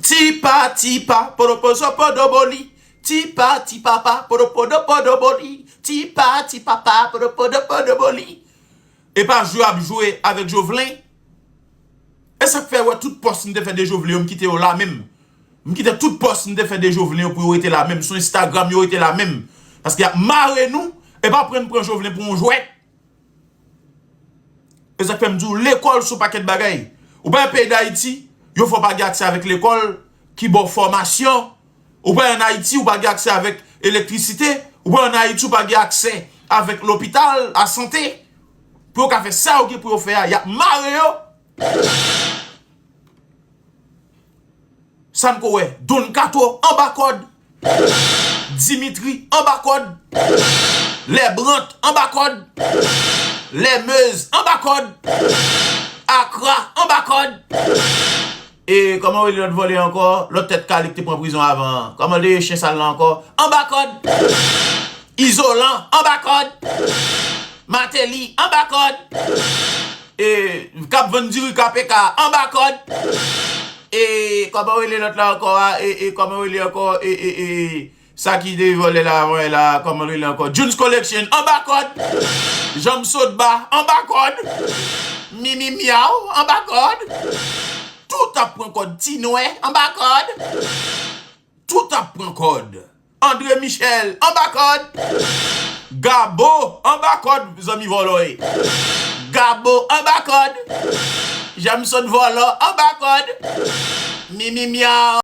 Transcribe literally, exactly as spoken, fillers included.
Tipa, tipa, podopozo, podoboli. Tipa, tipa, pa, podopodo, podoboli. Tipa, tipa, pa, podopodo, podoboli. E pa jwe ap jwe avèk Jovelin. E sa k fè wè tout pòs m te fè de Jovelin yo, m kite yo la menm. M kite tout pòs m te fè de Jovelin yo pou yo rete la menm. Sou Instagram, yo rete la menm. Paske y ap mare nou, e pa pran n pran Jovelin pou yon jwèt. E sa k fè m di w, lekòl se yon pakèt bagay. Ou pa nan peyi Dayiti, yo fè w pa gen aksè avèk lekòl ki ba w fòmasyon. Ou pa an Ayiti, ou pa gen aksè avèk elektrisite. Ou pa an Ayiti, ou pa gen aksè avèk lopital, lasante. Pou yo ka fè sa yo gen pou yo fè a, y ap mare yo. Sa n ko wè, Don Kato anba kòd. Dimitri anba kòd. Lèbrant anba kòd. Lèmez anba kòd. Akra anba kòd. E kòman w rele lòt vòlè ankò? Lòt tèt kale ki te pran prizon avan an. Kòman l rele chen sal la ankò? Anba kòd. Izolan anba kòd. Mateli anba kòd. E k ap vann diri K P K anba kòd. E kòman w rele lòt la ankò a? E, e kòman w rele ankò? E, e, e, sa ki te vòlè la avan la, kòman l rele ankò? Junes Collection anba kòd. Janm Sotba anba kòd. Mimi Miaw anba kòd. Tout ap pran kòd. Ti Nwè anba kòd. Tout ap pran kòd. André Michel anba kòd. Gabo anba kòd, zanmi vòlò e. Gabo anba kòd. Jamson vòlò anba kòd. Mimi Miaw.